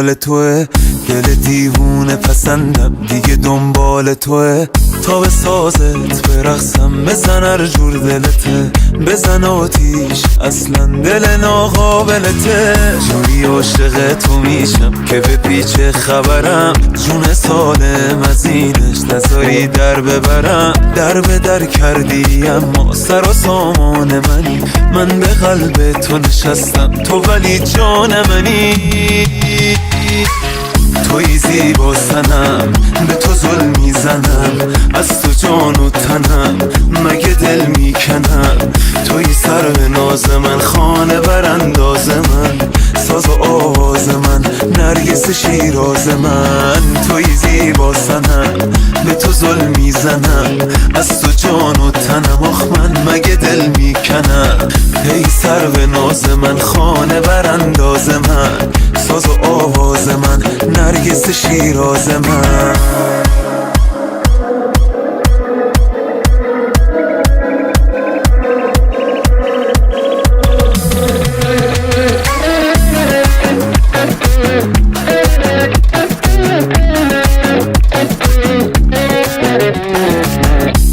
مال توه، دل دیوونه پسندم دیگه دنبال توه. تا به سازت برقصم بزن هر جور دلته، بزن آتیش اصلا دل ناقابلته. جوری عاشق تو میشم که به پیچ خبرم، جون سالم از اینش نذاری در ببرم. در به در کردی اما سر و سامان منی، من به قلب تو نشستم تو ولی جان منی. توی زیبا صنم به تو ظلم میزنم، از تو جان و تنم مگه دل میکنم. توی سر ناز من، خانه برانداز من، ساز و آواز من، نرگس شیراز من. توی زیبا صنم به تو ظلم میزنم، از تو جان و تنم آخ من مگه دل میکنم. ای سرو ناز من، خانه برانداز من، ساز و آواز من، نرگس شیراز من.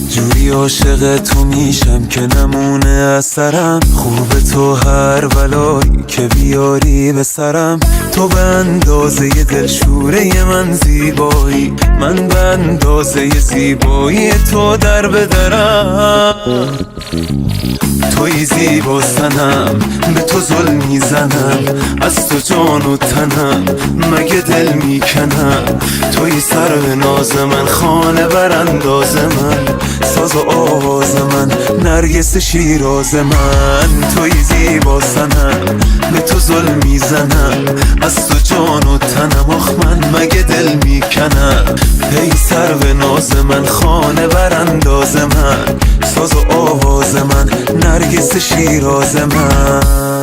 جوری عاشق تو میشم که نمونه اثرم، خوب تو هر بلایی که بیاری به سرم. تو به اندازه دلشوره من زیبایی، من به اندازه زیبایی تو در به درم. توی زیبا صنم به تو ظلم میزنم، از تو جان و تنم مگه دل میکنم. توی سر ناز من، خانه برانداز من، ساز و آواز من، نرگس شیراز من. توی زیبا صنم به تو ظلم میزنم، از تو جان و تنم آخ من مگه دل میکنم. ای سرو ناز من، خانه برانداز من، ساز و آواز من، نرگس شیراز من.